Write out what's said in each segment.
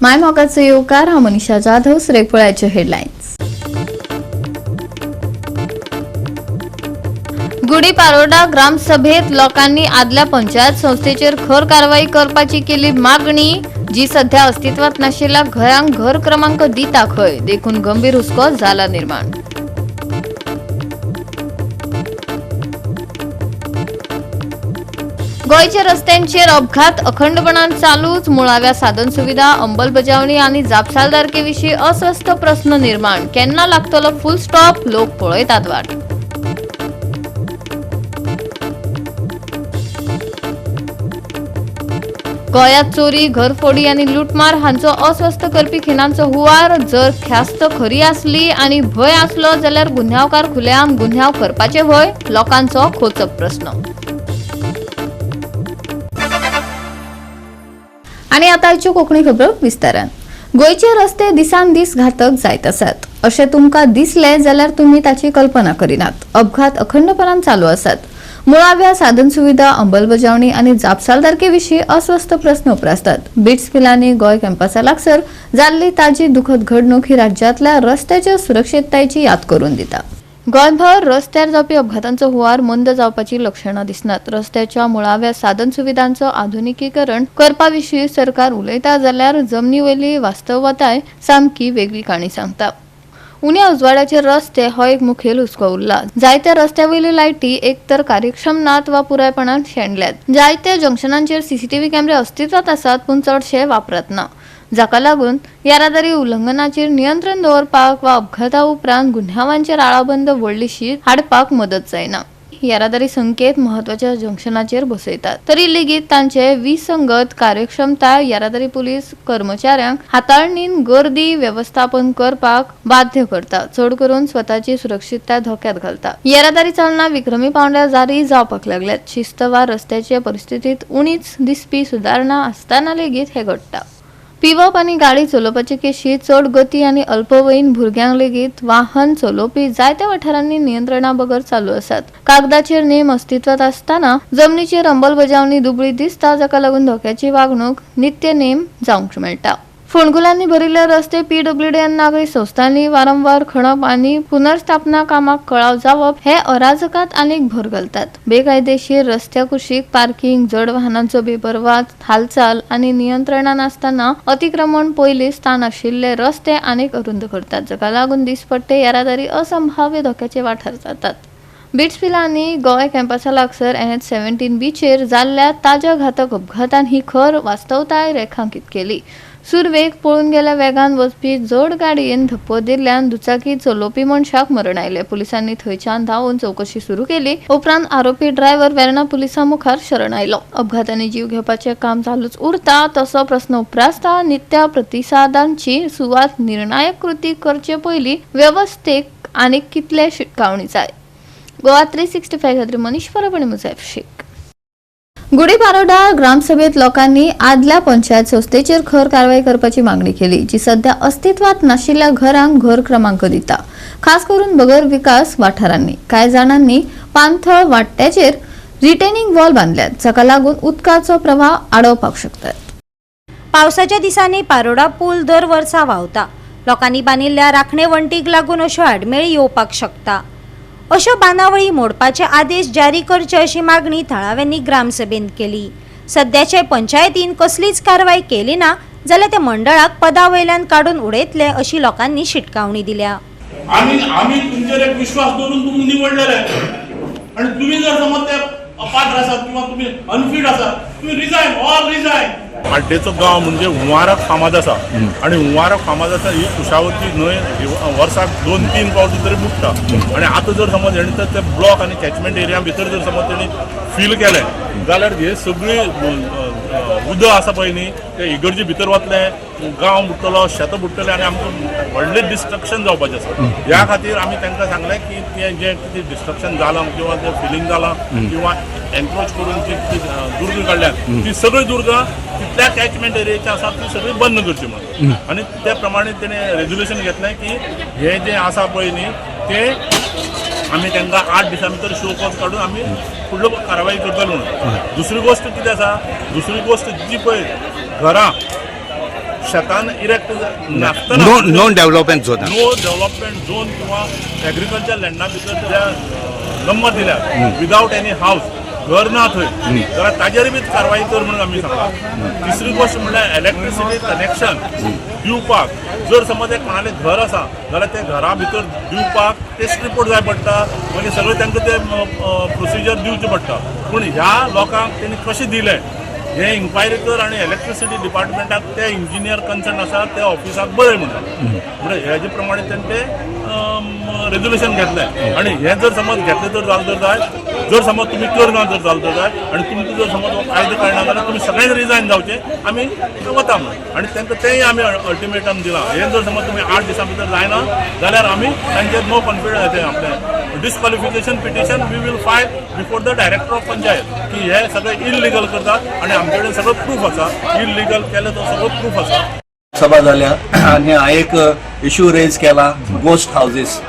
माय मोगाचो येवकार. हांव मनीषा जाधव. सुरेख पळयाच्यो हेडलायन्स. गुडीपारोडा ग्रामसभेत लोकांनी आदल्या पंचायत संस्थेचेर खर कारवाई करपाची केली मागणी. जी सध्या अस्तित्वात नाशिल्ल्या घरांक घर क्रमांक दिता खंय, देखून गंभीर हुस्को जाला निर्माण. गोंयच्या रस्त्यांचेर अपघात अखंडपणान चालूच. मुळाव्या साधन सुविधा, अंमलबजावणी आणि जापसालदारके विशीं अस्वस्थ प्रस्न निर्माण. केन्ना लागतलो फुल स्टॉप, लोक पळयतात वाट. गोंयांत चोरी, घरफोडी आनी लुटमार हांचो अस्वस्थ करपी खिणांचो हुवार. जर ख्यास्त खरी आसली आनी भंय आसलो जाल्यार गुन्यांवकार खुलेआम गुन्यांव करपाचे व्हय, लोकांचो खोचक प्रस्न. आनी आतां आयच्यो कोंकणी खबरो विस्तारान. गोंयचे रस्ते दिसान दीस घातक जायत आसात अशें तुमकां दिसलें जाल्यार तुमी ताची कल्पना करिनात. अपघात अखंडपणान चालू आसात. मुळाव्या साधन सुविधा, अंमलबजावणी आनी जापसालदारके विशीं अस्वस्थ प्रस्न उप्रासतात. बिट्स पिलानी गोंय कॅम्पसा लागसर जाल्ली ताजी दुखद घडणूक ही राज्यांतल्या रस्त्याच्या सुरक्षिततायेची याद करून दिता. गोंयभर रस्त्यार जावपी अपघातांचो हुंवार मंद जावपाची लक्षणां दिसनात. रस्त्याच्या मुळाव्या साधन सुविधांचो आधुनिकीकरण करपा विशीं सरकार उलयता जाल्यार जमनी वयली वास्तवताय सामकी वेगळी काणी सांगता. उण्या उजवाडाचे रस्ते हो एक मुखेल हुस्को उरला. जायत्या रस्त्या वयल्यो लायटी एक तर कार्यक्षम नात वा पुरायपणान शेणल्यात. जायत्या जंक्शनांचेर सीसीटीव्ही कॅमेरे अस्तित्वात आसात, पूण चडशे वापरात ना, जाका लागून येरादारी उल्लंघनाचेर नियंत्रण दवरपाक वा अपघाता उपरांत गुन्यांवांचेर आळाबंद व्हडलीशी हाडपाक मदत जायना. येरादारी संकेत म्हत्वाच्या जंक्शनाचेर बसयतात तरी लेगीत तांचे विसंगत कार्यक्षमताय येरादारी पुलीस कर्मचाऱ्यांक हाताळणीन गर्दी वेवस्थापन करपाक बाध्य करता, चड करून स्वताची सुरक्षितताय धोक्यात घालता. येरादारी चालना विक्रमी पावंड्यार जारी जावपाक लागल्यात. शिस्त वा रस्त्याचे परिस्थितीत उणीच दिसपी सुदारणा आसतना लेगीत हें घडटा. पिवप आनी गाडी चलोवपाचे केशी, चड गती आनी अल्पवयीन भुरग्यांक लेगीत वाहन चलोवपी जायत्या वाठारांनी नियंत्रणा बगर चालू आसात. कागदाचेर नेम अस्तित्वात आसतना जमनीचेर अंमलबजावणी दुबळी दिसता, जाका लागून धोक्याची वागणूक नित्य नेम जावंक मेळटा. फोंडकुलांनी भरिल्ले रस्ते, पीडब्ल्यूडी आनी नागरी संस्थांनी वारंवार खणप आनी पुनर्स्थापना कामाक कळाव जावप हे अराजकात आनीक भर घालतात. बेकायदेशीर रस्त्या कुशीक पार्किंग, जड वाहनांचो बेपरवा हालचाल आनी नियंत्रणा नासतना अतिक्रमण पयलीं स्थान आशिल्ले रस्ते आनीक अरुंद करतात, जाका लागून दिसपट्टे येरादारी असंभाव्य धोक्याचे वाठार जातात. बिट्स पिलानी गोंय कॅम्पसा लागसर एनएच 17 बीचेर जाल्ल्या ताज्या घातक अपघातान ही खर वास्तवताय रेखांकीत केली. सुरवेक पळून गेल्या वेगान वचपी जड गाडयेन धपको दिल्ल्यान दुचाकी चलोवपी मनशाक मरण आयलें. पुलिसांनी थंयच्यान धांवून चवकशी सुरू केली. उपरांत आरोपी ड्रायव्हर वेर्णा पुलिसां मुखार शरण आयलो. अपघातांनी जीव घेवपाचें काम चालूच उरता तसो प्रस्न उप्रासता. नित्या प्रतिसादांची सुवात निर्णायक कृती करचे पयलीं वेवस्थेक आनीक कितले शिटकावणी जाय. गोवा 365 खातीर मनीष परब आनी मुजैफ शेख. गुडीपारोडा ग्रामसभेत लोकांनी आदल्या पंचायत संस्थेचेर खर कारवाई करपाची मागणी केली, जी सध्या अस्तित्वात नाशिल्ल्या घरांक घर क्रमांक दिता, खास करून बगर विकास वाठारांनी. कांय जाणांनी पाणथळ वाट्याचेर रिटेनिंग वॉल बांदल्यात, जाका लागून उदकाचो प्रवाह आडोवपाक शकतात. पावसाच्या दिसांनी पारोडा पूल दर वर्सा व्हांवता. लोकांनी बांदिल्ल्या राखणे वण्टीक लागून अश्यो आडमेळी येवपाक शकता. अश्यो बांदावळी मोडपाचे आदेश जारी करचे अशी मागणी थळाव्यांनी ग्रामसभेंत केली. सद्याचे पंचायतीन कसलीच कारवाय केली ना जाल्यार त्या मंडळाक पदा वयल्यान काडून उडयतले अशी लोकांनी शिटकावणी दिल्या. आम्ही आम्ही तुमचेर एक विश्वास दवरून तुमकां निवडलेले आणि तुम्ही जर समज ते अपात्र आसात किंवा तुम्ही अनफीट आसात, तुम्ही रिजायन, ऑल रिजायन. आड्डेचो गांव म्हणजे हुंवाराक फामाद आसा आणि हुंवाराक फामाद आसा. ही कुशावती न्हंय ही वर्साक दोन तीन फावटी तरी बुडटा आणि आतां जर समज हेणी तर ते ब्लॉक आनी कॅचमेंट एरिया भितर जर समज तेणी फील केलें जाल्यार हे सगळी उदक आसा पळय न्ही, ते इगर्जे भितर वतले, गांव बुडटलो, शेतां बुडटले आनी आमकां व्हडलें डिस्ट्रक्शन जावपाचें आसा. ह्या खातीर आमी तांकां सांगलें की तें जें कितें डिस्ट्रक्शन जालां किंवा तें फिलींग जालां किंवा एनक्रोच करून जी कितें दुर्ग काडल्यात, ती सगळीं दुर्गां तितल्या कॅचमेंट एरियाची आसा ती सगळी बंद करची म्हणून. आनी त्या प्रमाणे तेणें रेजोल्युशन घेतलें की हे जें आसा पळय न्ही, ते आमी तांकां 8 दिसां भितर शो कॉज काडून आमी फुडलो कारवाई करतले म्हणून. दुसरी गोश्ट कितें आसा, दुसरी गोश्ट जी पळय घरां शेतान इरेक्ट नासतना no development zone, no development zone किंवा एग्रीकल्चर लँडा भितर जे नंबर दिल्या विदावट एनी हावस, घर ना थंय, जाल्यार ताजेर बी कारवाई कर म्हणून आमी सांगला. तिसरी गोश्ट म्हणल्यार इलेक्ट्रिसिटी कनेक्शन दिवपाक जर समज एक कोणालें घर आसा जाल्यार ते घरा भितर दिवपाक टेस्ट रिपोर्ट जाय पडटा, मागीर सगळें तांकां ते प्रोसिजर दिवचें पडटा. पूण ह्या लोकांक तेणी कशें दिलें हें इन्क्वायरी कर आनी इलेक्ट्रिसिटी डिपार्टमेंटाक ते इंजिनियर कन्सर्न आसा ते ऑफिसाक बरय म्हणटा. म्हणजे हेजे प्रमाणे तेणें ते रेजोल्युशन घेतलें आनी हें जर समज घेतलें तर जालें तर जाय, जर समज तुमी करना जर जालें तर जाय आनी तुमकां जर समज हो कायदो कळना जाल्यार तुमी सगळ्यांनी रिजायन जावचें, आमी वता म्हणून. आनी तांकां तेंय आमी अल्टिमेटम दिलां, हें जर समज तुमी 8 दिसां भितर जायना जाल्यार आमी तांचेर नो कॉन्फिडन्स तें आपलें disqualification petition we will file before the director of panchayat की हे सगळे इलिगल करतात आनी आमचे कडेन सगळो प्रूफ आसा, इलिगल केलें तो सगळो प्रूफ आसा. सभा जाल्या आनी हांवें एक इशू रेज केला, गोस्ट हावजीस.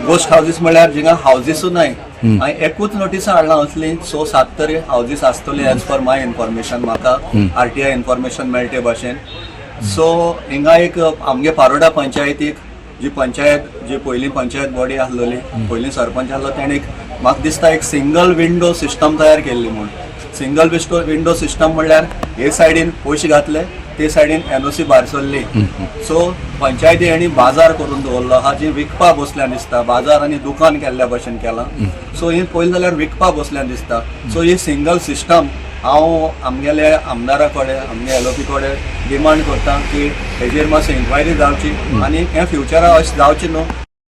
गोस्ट हावजीस म्हळ्यार जिंगा हावजीसूय नाय. हांवें एकूच नोटीस हाडला, असली 6-7 तरी हावजीस आसतली एज पर माय इन्फॉर्मेशन, म्हाका RTI information मेळटे भाशेन. सो हिंगा एक आमगे पारोडा पंचायतीक जी पंचायत, जी पयलीं पंचायत बॉडी आसलेली, पयलीं सरपंच आसलो, तेणें एक म्हाका दिसता एक सिंगल विंडो सिस्टम तयार केल्ली म्हूण. सिंगल विंडो सिस्टम म्हणल्यार हे सायडीन पयशे घातले, ते सायडीन NOC भायर सरली. सो पंचायती हांणी बाजार करून दवरलो आहा, जी विकपा बसल्यान दिसता, बाजार आनी दुकान केल्ल्या भशेन केलां. सो ही पयलीं जाल्यार विकपा बसल्यान दिसता. सो ही सिंगल सिस्टम हांव आमगेले आमदारा कडेन, आमगे LOP कडेन डिमांड करता की हेजेर मातसो इन्क्वायरी जावची आनी हें फ्युचराक अशें जावचें न्हू.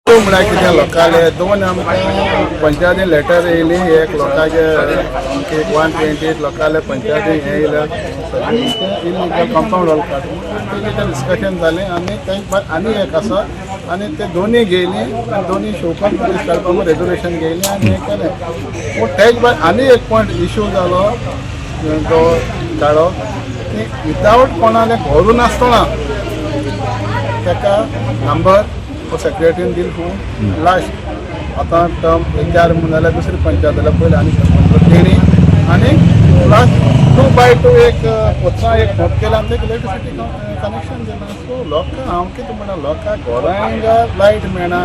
म्हळ्यार कितें लोकांले दोन आमकां पंचायतीन लेटर येयली, एक लोकांचे एक 128 लोकांले पंचायतीन हें येयलें इलिगल कंपावंड वॉल काडून, तेजें डिस्कशन जालें. आनी तेंक आनी एक आसा आनी ते दोनी घेयली आनी दोनी शोकॉज नोटीस काडपाक रेजोल्युशन घेयलें आनी हें केलें. पूण तेज भायर आनी एक पॉयंट इशू जालो तो काडो की विदावट कोणालें घरू नासतना ताका नंबर सेक्रेटरीन दिल फोन लास्ट आतां टर्म एक 4 म्हूण जाल्यार दुसरी पंचायत जाल्यार पयलीं आनी सरपंच तेणी आनी लास्ट 2x2 एक पोत्सा एक खोप केला आनी तेका इलेक्ट्रिसिटी कनेक्शन दिलां. सो लोकांक हांव कितें म्हणटा, लोकांक घरांक लायट मेळना,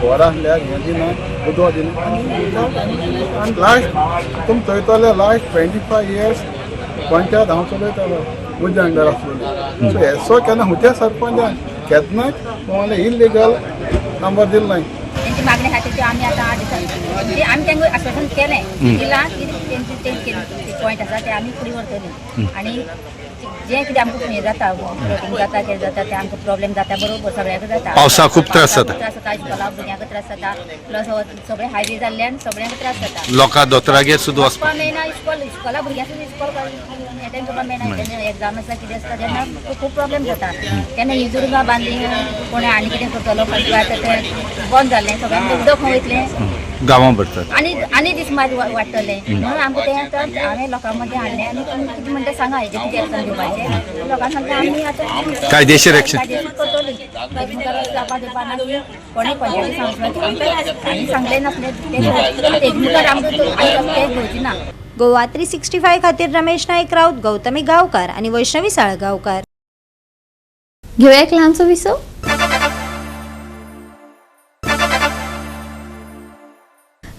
घर आसल्यार हें दिना, उदक दिना आनी आनी लास्ट तुमी थंयतले लास्ट 25 इयर्स पंचायत हांव चलयतालो, म्हज्या अंडर आसलेली. सो हेसो केन्ना हुत्या सरपंचान केन्नाच कोणाले इलिगल नंबर दिलो नाय. तेंची मागणी आहा ती आमी आतां 8 दिसांनी म्हणजे आमी तांकां आश्वासन केलें दिलां की तेंचे ते पॉयंट आसा ते आमी फुडें व्हरतली आनी जें कितें आमकां हें जाता, फ्लडिंग जाता, कितें जाता तें आमकां प्रॉब्लेम जाता, बरोबर सगळ्याक जाता. पावसाक खूब त्रास जाता. त्रास जाता, इस्कॉला भुरग्यांक त्रास जाता, प्लस सगळे हायवे जाल्ल्यान सगळ्यांक त्रास जाता. लोकां दोतोरागेर सुद्दां वचपाक वचपा मेळना, इस्कॉल इस्कॉला भुरग्यांक सुद्दां इस्कॉल एटेंड करपाक मेळना. तेन्ना एग्जाम आसता, कितें आसता तेन्ना खूब प्रॉब्लेम जाता. तेन्ना ही दुर्गा बांदली, कोणें आनी कितें करतलो, खंय आतां तें बंद जालें, सगळ्यांक उदक खंय वयतलें गांवां भरतात आनी आनी दीस मात वाडटले म्हणून आमकां तें आतां हांवें लोकां मदें हाडलें आनी तुमी कितें म्हणटा सांगा, हेजें कितें एक्शन घेवपाचें लोकांक सांगता. आमी आतां कायदेशीर एक्शन. कायदेशीर करतली, जावपा दिवपा ना की कोणें पंचायती सांगचें आमकां आनी सांगलें नासलें तें तेज मुखार आमकां आनी तें घेवची ना. गोवा 365 खातीर रमेश नाईक राऊत, गौतमी गांवकार आनी वैष्णवी साळगांवकार. घेवया एक ल्हानसो विसव.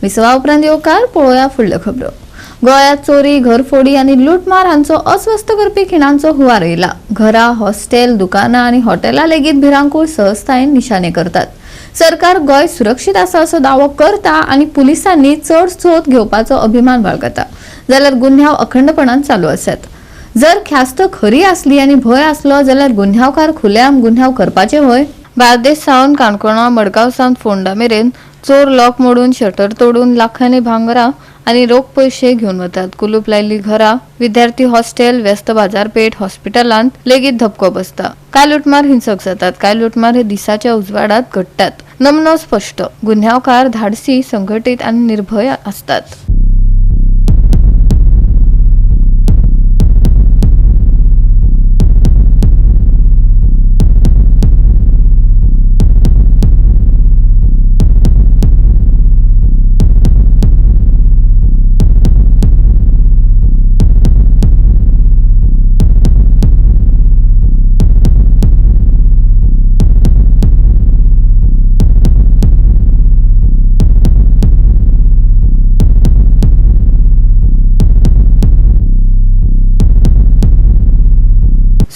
विसवा उपरांत येवकार पळोवया फुडल्यो खबरो. गोंयांत चोरी, घरफोडी आनी लुटमार हांचो अस्वस्थ करपी खिणांचो हुंवार येयला. घरां, हॉस्टेल, दुकानां आनी हॉटेलां लेगीत भिरांकूळ सहजतायेन निशाणे करतात. सरकार गोंय सुरक्षीत आसा असो दावो करता आनी पुलिसांनी चड सोद घेवपाचो अभिमान बाळगता, जाल्यार गुन्यांव अखंडपणान चालू आसात. जर ख्यास्त खरी आसली आनी भंय आसलो जाल्यार गुन्यांवकार खुलेआम गुन्यांव करपाचे व्हय? बार्देस सावन काणकोणा, मडगांव सावन फोंडा मेरेन चोर लॉक मोडून, शटर तोडून लाखांनी भांगरां आनी रोख पयशे घेवन वतात. कुलूप लायिल्ली घरां, विद्यार्थी हॉस्टेल, व्यस्त बाजारपेठ, हॉस्पिटलांत लेगीत धपको बसता. कांय लुटमार हिंसक जातात, कांय लुटमार हे दिसाच्या उजवाडात घडटात. नमुनो स्पश्ट, गुन्यांवकार धाडसी, संघटीत आनी निर्भय आसतात.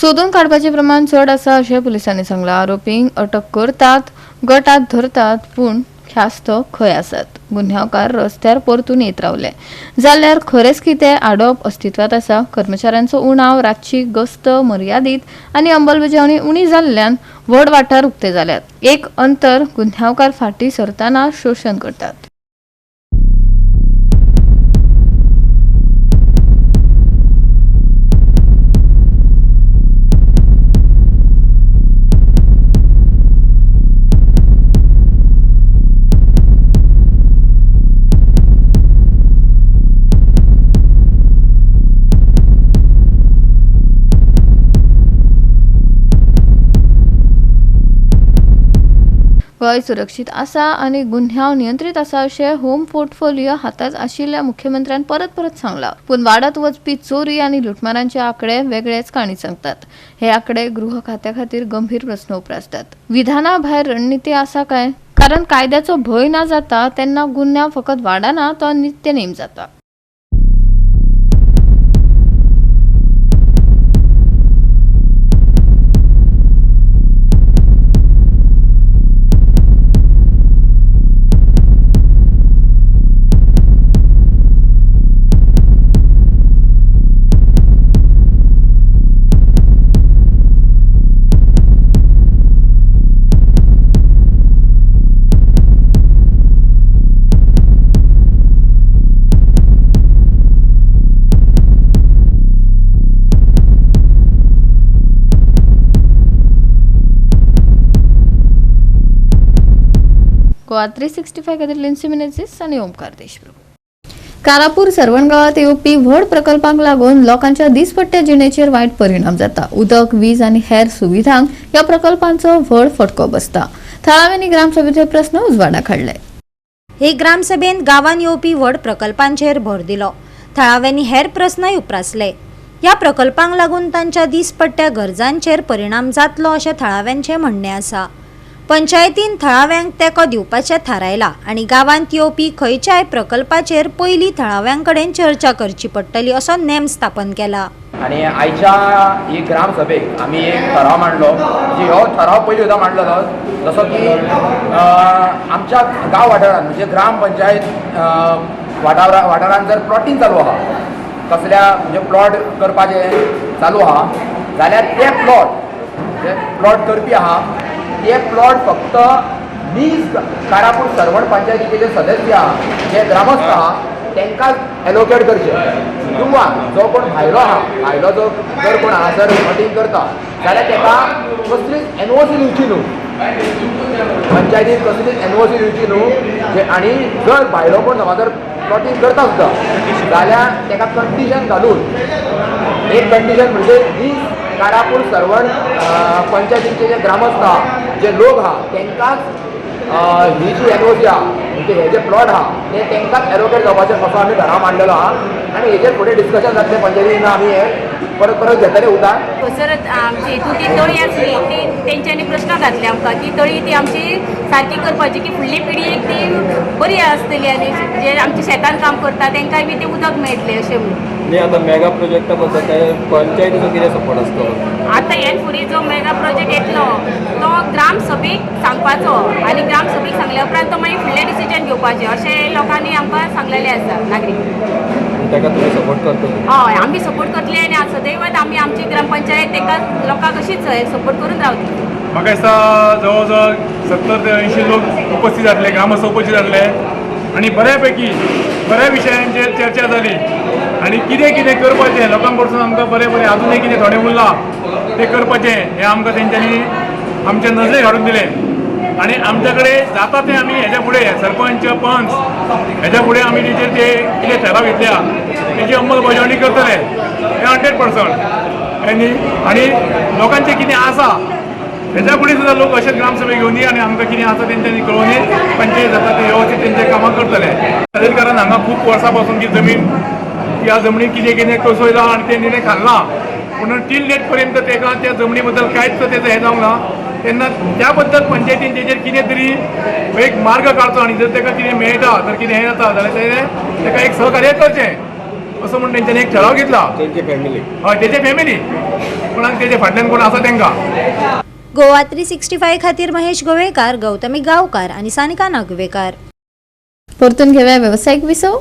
सोदून काडपाचें प्रमाण चड आसा अशें पुलिसांनी सांगलां. आरोपींक अटक करतात, गटात धरतात, पूण ख्यास्त खंय आसात? गुन्यांवकार रस्त्यार परतून येत रावले जाल्यार खरेंच कितें आडोप अस्तित्वात आसा? कर्मचाऱ्यांचो उणाव, रातची गस्त मर्यादीत आनी अंमलबजावणी उणी जाल्ल्यान व्हड वाठार उक्ते जाल्यात. एक अंतर गुन्यांवकार फाटीं सरतना शोशण करतात. गोंय सुरक्षीत आसा आनी गुन्यांव नियंत्रीत आसा अशें होम पोर्टफोलियो हातांत आशिल्ल्या मुख्यमंत्र्यान परत परत सांगलां. पूण वाडत वचपी चोरी आनी लुटमारांचे आंकडे वेगळेच काणी सांगतात. हे आंकडे गृह खात्या खातीर गंभीर प्रस्न उप्रासतात. विधाना भायर रणनिती आसा काय? कारण कायद्याचो भंय ना जाता तेन्ना गुन्यांव फकत वाडना, तो नित्य नेम जाता. गोवा 365 खातीर लिन्सी मिनेझीस आनी ओमकार देशमुख. कारापूर सर्वण गांवांत येवपी व्हड प्रकल्पांक लागून लोकांच्या दिसपट्ट्या जिणेचेर वायट परिणाम जाता. उदक, वीज आनी हेर सुविधांक ह्या प्रकल्पांचो व्हड फटको बसता. थळाव्यांनी ग्रामसभेचे प्रस्न उजवाडाक हाडले. हे ग्रामसभेंत गांवांत येवपी व्हड प्रकल्पांचेर भर दिलो. थळाव्यांनी हेर प्रस्नय उप्रासले. ह्या प्रकल्पांक लागून तांच्या दिसपट्ट्या गरजांचेर परिणाम जातलो अशें थळाव्यांचें म्हणणें आसा. पंचायतीन थळाव्यांक तेंको दिवपाचें थारायलां आनी गांवांत येवपी खंयच्याय प्रकल्पाचेर पयलीं थळाव्यां कडेन चर्चा करची पडटली असो नेम स्थापन केला. आनी आयच्या ही ग्रामसभेक आमी एक ठराव मांडलो. म्हणजे हो ठराव पयलीं सुद्दां मांडलो जसो की आमच्या गांव वाठारांत म्हणजे ग्रामपंचायत वाठारांत जर प्लॉटींग चालू आहा, कसल्या म्हणजे प्लॉट करपाचें चालू आहा जाल्यार ते प्लॉट जे प्लॉट करपी आहा ते प्लॉट फक्त नीज कारापूर सर्वण पंचायतीचे जे सदस्य आहा, जे ग्रामस्थ आहा तांकां एलोकेट करचे, किंवा जो कोण भायलो आहा, भायलो जो जर कोण हांगासर प्लॉटींग करता जाल्यार ताका कसलीच एनओसी दिवची न्हू, पंचायतीन कसलीच एनओसी दिवची न्हू. आनी जर भायलो कोण समज जर प्लॉटींग करता सुद्दां जाल्यार ताका कंडिशन घालून, एक कंडिशन म्हणजे नीज कारापूर सर्वण पंचायतीचे जे ग्रामस्थ आहा, जे लोक आहा तांकांच ही जी एनओसी आहा म्हणजे हे जे प्लॉट आहा ते तांकांच एलोकेट जावपाचें असो आमी ठराव मांडलेलो आहा. आनी हेजेर फुडें डिस्कशन जातलें पंचायतीन, आमी हे परत परत घेतले उदार. थंयसर आमची हितून ती तळी आसली ती तेंच्यांनी प्रश्न घातले आमकां की तळी ती आमची सारकी करपाची की फुडली पिढी ती बरी आसतली आनी जे आमच्या शेतान काम करता तांकांय बी तें उदक मेळटलें अशें म्हणून. आनी आतां मेगा प्रोजेक्टा बद्दल काय पंचायतीचो कितें सपोर्ट आसतलो? आतां हेन फुडें जो मेगा प्रोजेक्ट येतलो तो ग्रामसभेक सांगपाचो आनी ग्रामसभेक सांगल्या उपरांत तो मागीर फुडलें डिसिजन घेवपाचें अशें लोकांनी आमकां सांगलेलें आसा नागरीक. ताका तुमी सपोर्ट करतले? हय, आमी सपोर्ट करतले आनी सदैवात आमी आमची ग्रामपंचायत ताका लोकांक अशीच सपोर्ट करून रावतली. म्हाका दिसता जवळ जवळ 70 ते 80 लोक उपस्थित जातले, ग्रामस्थ उपस्थित जातले आनी बऱ्या पैकी बऱ्या विशयांचेर चर्चा जाली आनी कितें कितें करपाचें लोकां कडसून आमकां बरें बरें आजुनूय कितें थोडें उरलां तें करपाचें हें आमकां तेंच्यांनी आमच्या नजरेक हाडून दिलें. आनी आमच्या कडेन जाता तें आमी हेज्या फुडें सरपंच पंच हेज्या फुडें आमी तेजेर ते कितें ठराव घेतल्या तेजी अंमलबजावणी करतले हें 100%. आनी लोकांचें कितें आसा हेज्या फुडें सुद्दां लोक अशेंच ग्रामसभे घेवन आनी आमकां कितें आसा तेंच्यांनी कळोवन पंचायत जाता ते व्यवस्थीत तेंचें कामां करतले. कारण हांगा खूब वर्सां पासून की जमीन ह्या जमनीत कितें कितें कसयलां आनी तें निर्णय खाल्ला, पूण टील डेट पर्यंत तेका त्या जमनी बद्दल कांयच तेजो हें जावंक ना. तेन्ना त्या बद्दल पंचायतीन तेजेर कितें तरी एक मार्ग काडचो आनी जर तेका कितें मेळटा जर कितें हें जाता जाल्यार तेणें तेका एक सहकार्य करचें असो म्हूण तेंच्यांनी एक ठराव घेतला. तेंची फॅमिली? हय, तेजे फॅमिली. कोणाक तेजे फाटल्यान कोण आसा तेंकां. गोवा 365 खातीर महेश गोवेकार, गौतमी गांवकार आनी सानिका नागवेकार. परतून घेवया वेवसायीक विसव.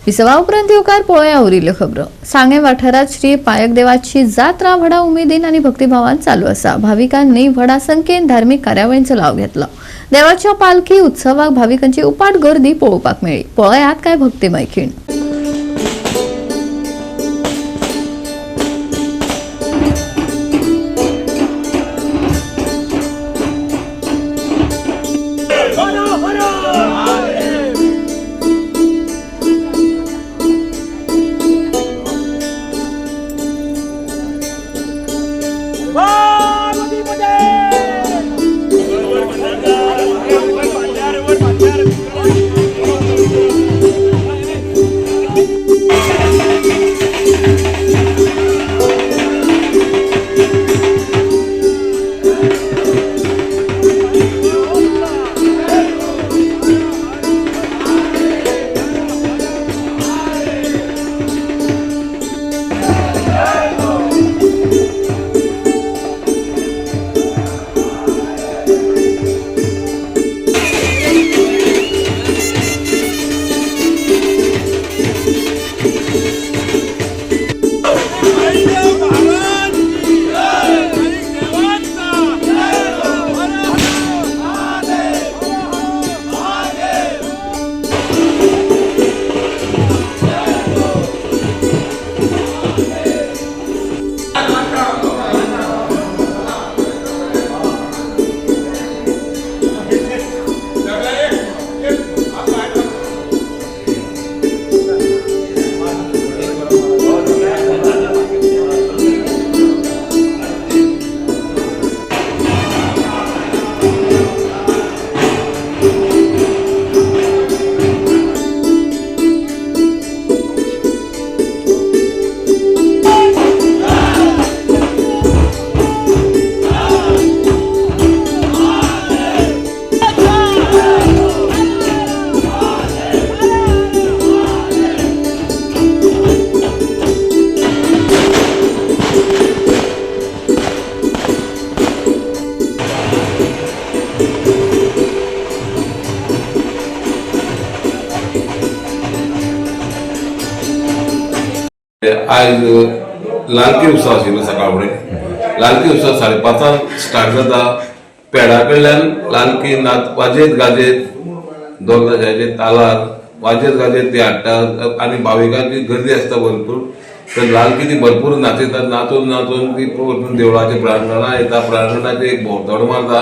विसवा उपरांत येवकार पळोवया उरिल्ल्यो खबरो. सांगें वाठारांत श्री पायकदेवाची जात्रा व्हडा उमेदीन आनी भक्तिभावान चालू आसा. भाविकांनी व्हडा संख्येन धार्मीक कार्यावळींचो लाव घेतलो. देवाच्या पालखी उत्सवाक भाविकांची उपाट गर्दी पळोवपाक मेळ्ळी. पळयात काय भक्तिमय खीण. आयज लालकी उत्सव आशिल्लो सकाळ फुडें. लालकी उत्सव 5:30 स्टार्ट जाता. पेडा कडल्यान लालकी नाच वाजयत गाजयत दोन ताशाचे तालार वाजयत गाजयत ती हाडटा आनी भाविकांची गर्दी आसता भरपूर. तर लालकी ती भरपूर नाचयतात. नाचून नाचून ती परतून देवळाच्या प्रांगणां येता. प्रांगणाचेर एक भोंवतण मारता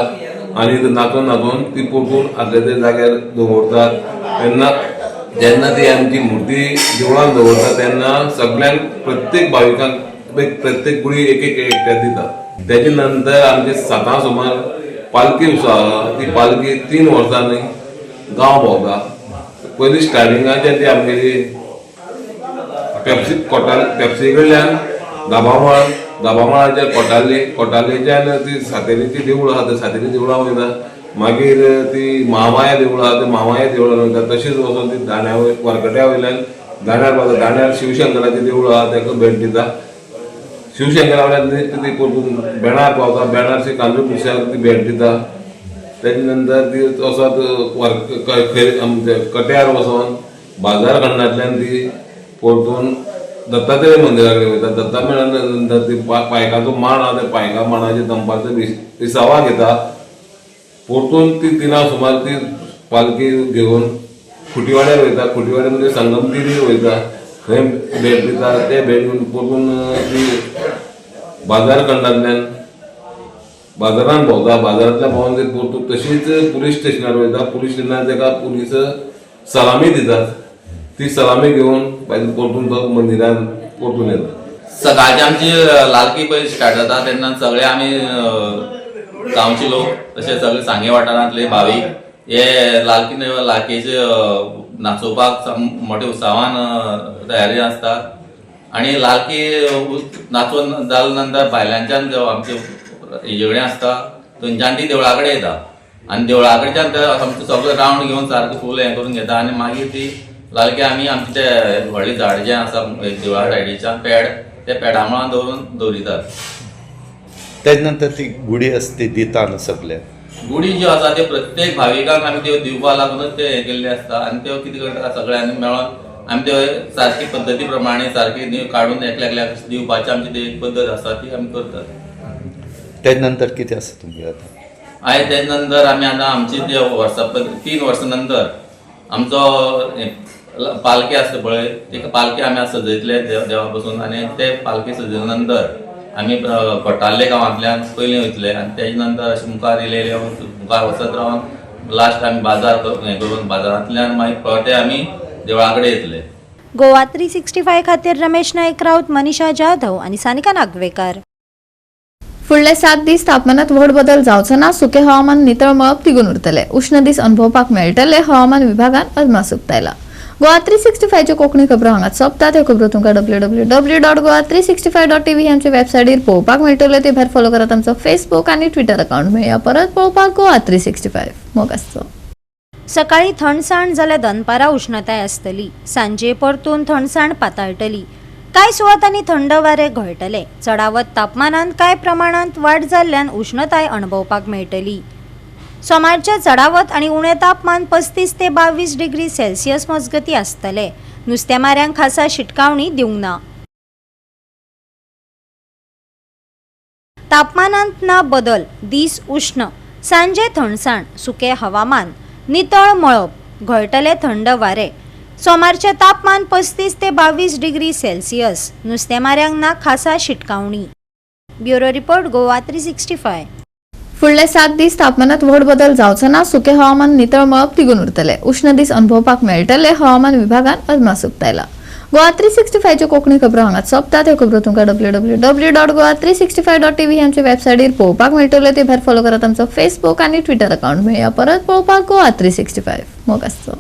आनी नाचून नाचून ती परतून आसले त्या जाग्यार दवरतात. तेन्ना जेन्ना ती आमची मुर्ती देवळान दवरता तेन्ना सगळ्यांक प्रत्येक भाविकांक प्रत्येक गुळी एक एक एकट्याक दिता. तेजे नंतर आमचे 7 सुमार पालखी उत्सव आहा. ती पालखी 3 वर्सांनी गांव भोंवता. पयली स्टार्टिंगाचे ती आमगेली पेप्सी कोटाल पेप्सी कडल्यान दाबामाळ, दाबामाळाचेर कोटाली, कोटालेच्यान ती सातेरीची देवूळ आहा त्या सातेरी देवळां वयता. मागीर ती महामाया देवळां आहा त्या महामाया देवळां वयता. तशीच वचून ती दाण्या वरकट्या वयल्यान दाण्यार पावता. दाण्यार शिवशंकराचें देवूळ आहा ताका भेट दिता. शिवशंकरा वयल्यान ती परतून बेणार पावता. बेणार श्री कांदूर पुरुषाक ती भेट दिता. तेजे नंतर ती वचत आमच्या कट्यार वचोन बाजार खंडांतल्यान ती परतून दत्तात्रय मंदिरा कडेन वयता. दत्तात्रय नंतर ती पायकाचो माण आहा त्या पायका माणाचे दनपारचो विसावा घेता. परतून ती 3 सुमार ती पालखी घेवन खुटीवाड्यार वयता. खुटीवाड्यार म्हणजे संगम तिरीर वयता. थंय भेट दिता. ते भेट घेवन परतून ती बाजार खंडांतल्यान बाजारान भोंवता. बाजारांतल्यान भोंवन ती परतून तशीच पुलीस स्टेशनार वयता. पुलीस स्टेशनार ताका पुलीस सलामी दितात. ती सलामी घेवन मागीर परतून तो मंदिरान परतून येता. सकाळची आमची लालकी पयली स्टार्ट जाता तेन्ना सगळे आमी गांवचे लोक तशें सगळे सांगे वाठारांतले भावीक हे लालकी लालकेचे नाचोवपाक मोठ्या उत्साहान तयारी आसता. आनी लालकी नाचून जाल्या नंतर भायल्यांच्यान आमचे हेजे कडेन आसता थंयच्यान ती देवळा कडेन येता आनी देवळा कडच्यान आमचो सगळो रावंड घेवन सारको फूल हें करून घेता आनी मागीर ती लालकी आमी आमचे ते व्हडलें झाड जें आसा देवळा सायडीच्यान पेड, ते पेडा मुळां दवरून दवरितात. तेज नंतर ती गुडी आसा ती दिता न्हू सगळ्याक. गुडी ज्यो आसा त्यो प्रत्येक भाविकांक आमी त्यो दिवपा लागूनच ते हें केल्ले आसता आनी त्यो कितें करता, सगळ्यांनी मेळोन आमी त्यो सारकी पद्दती प्रमाणे सारकी काडून एकल्या एकल्याक दिवपाची आमची ती एक पद्दत आसा, ती आमी करतात. तेज नंतर कितें आसा तुमगें आतां? आनी तेज नंतर आमी आतां आमची ते वर्सां 3 वर्सां नंतर आमचो पालकी आसता पळय, तेका पालकी आमी सजयतले देवा बसून आनी ते पालकी सजयल्या नंतर आमी कोटार्ले गांवांतल्यान पयलीं वयतले आनी तेजे नंतर अशें मुखार येयले, मुखार वचत रावन लास्ट आमी बाजार हें करून बाजारांतल्यान मागीर परते आमी देवळा कडेन येतले. गोवा 365 खातीर रमेश नायक राऊत, मनीषा जाधव आनी सानिका नागवेकर. फुडले 7 दीस तापमानात व्हड बदल जावचो ना. सुके हवामान, नितळ मळब तिगून उरतले. उश्ण दीस अनुभवपाक मेळटले. हवामान विभागान अदमास उक्तायला. गोवा 365च्यो कोंकणी खबरो हांगाच सोंपतात. ह्यो खबरो तुमकां www.goa365.tv आमच्या वेबसायटीर पळोवपाक मेळटल्यो. ते भायर फॉलो करात आमचो फेसबूक आनी ट्विटर अकाउंट. मेळया परत पळोवपाक गोवा 365. मोग आसचो. सकाळी थंडसाण जाल्यार दनपारां उष्णताय आसतली. सांजे परतून थंडसाण पाताळटली. कांय सुवातांनी थंड वारे घोळटले. चडावत तापमानांत कांय प्रमाणांत वाड जाल्ल्यान उष्णताय अणभवपाक मेळटली. सोमारचें चडावत आनी उणें तापमान 35 ते 22 डिग्री सेल्सियस मजगती आसतले. नुस्तेमाऱ्यांक खासा शिटकावणी दिवंक ना. तापमानांत ना बदल, दीस उष्ण, सांजे थंडसाण, सुकें हवामान, नितळ मळब, घोळटले थंड वारे. सोमारचें तापमान 35 ते 22 डिग्री सेल्सियस. नुस्तेमाऱ्यांक ना खासा शिटकावणी. Bureau report, Goa 365. फुडले 7 दीस तापमानात व्हड बदल जावचो ना. सुके हवामान, नितळ मळब तिगून उरतले. उश्ण दीस अनुभवपाक मेळटले. हवामान विभागान अदमास उक्तायला. गोवा 365च्यो कोंकणी खबरो हांगाच सोंपतात. ह्यो खबरो तुमकां www.goa365.tv आमच्या वेबसायटीर पळोवपाक मेळटल्यो. ते भायर फॉलो करात आमचो फेसबूक आनी ट्विटर अकाउंट. मेळया परत पळोवपाक गोवा 365. मोग आसचो.